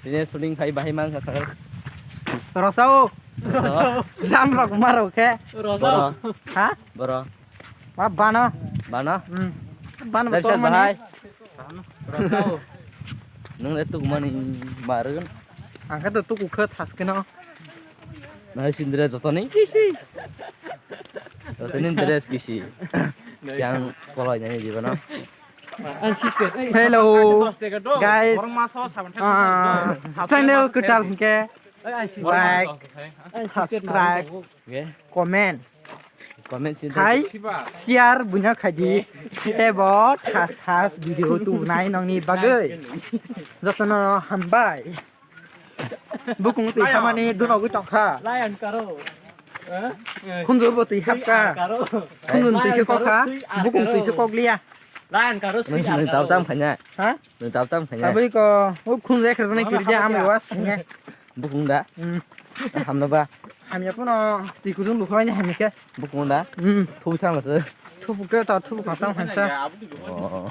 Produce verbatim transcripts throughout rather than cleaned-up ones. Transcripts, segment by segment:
Tini shooting khai bahai mang kha sakal. Rosao. Rosao. Jam rok ma rok khe. Rosao. Boro. Ha? Boro. Ma bano. Bano? Hmm. Bano Dai betor sir mani. Bahai. Rosao. Nung le tuk mani marun. Ang khe to tuk ukhe thas keno. Nai sindre joto ni kisi. Joto ni dress kisi. Yang kolai nai di bano. Hello, guys. Ah, channel kwtal hwnkhe like, subscribe, comment, comment khai, share buino khaidi. Tebo thas thas video tubunai nongni bagwi. Jotono hambai. Bukung twi hamani dunogwi tongkha. Lion karo. Khunju bo twi hapka. Khunju twi khe kokha. Bukung twi khe kokliya. Lion karo sui. Nung tau tam khanya. Ha? Nung tau tam khanya. Abui ko o khunju ekhe jani kiri de amri was khanya. Bukung da. Hmm. Hamno ba. Hamya puno twi kujung lukhaini hamya khe. Bukung da. Hmm. Thubu thang lase. Thubu khe ta thubu kha tam khansa. Oh.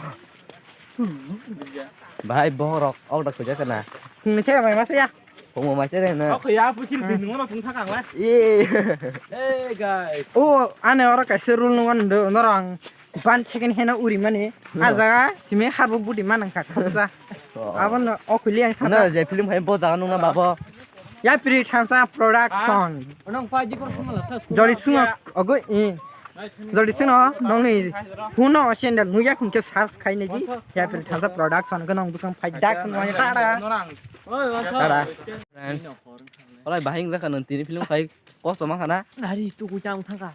Bahai bohrok ok da khujak kana. Ni khe mai masa ya. Phungmo mai chere na. Ok ya, pukir din ngono phung thakang la. Ye. Hey guys. O ane oro kaisa rule nung an do norang ban second hand uri mani. A jaga simi harbuk budi manang kha khapsa. Abon okhuli ang khapsa. Jai film khai bo jaga nung na babo. Ya pri thansa production. Onong pa di kor sumala sa. Jori sungok ogo i. Jodi sino nongni huno sendal nuya hwnkhe search khainai di. Yapri thansa production khe nong bwsang phai dak song wani tada. Tada. Friends. Olai bahing jaka nang tini film khai kosto ma khana. Nari tu ku chang thangka.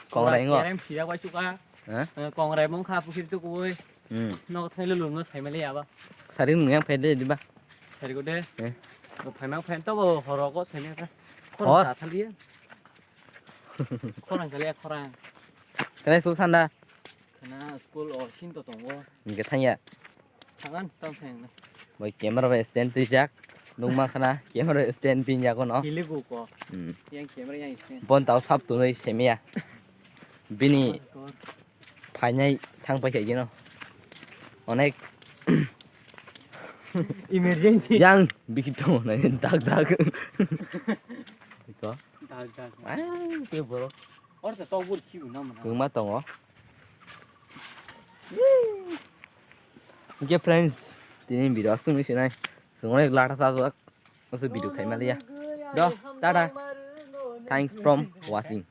Kongrai ngo. Kerem phira bai chuka. Ha? Kongrai mong kha pukhir tu kuwi. Hmm. Nok thai lulu no sai mali aba. Sari nung yang phai de diba. Sari ko de. Eh. Ko phai mang phai to bo horo ko sai ne ka. Hor. Khorang sa thali. Khorang kali khorang. Kene su sanda. Kana school o sin to tongo. Nge thangya. Thangan tong thang na. Bai camera bai stand twijak. Nung ma khana camera stand pin ya kono. Kiligu ko. Hmm. Yang camera yang stand. Bon tau sap tunui semia. Bini phainai thang paikha gino. Onek. Emergency. Yang bikito nai dak dak. Iko. Dak dak. Ah, ke borok. Or ta tok bur khiu na mana. Kwma tongo. Oke friends, tini video astung ni sinai. Sungone lata sajak. Oso video khai maliya. Do, tata. Thanks from watching.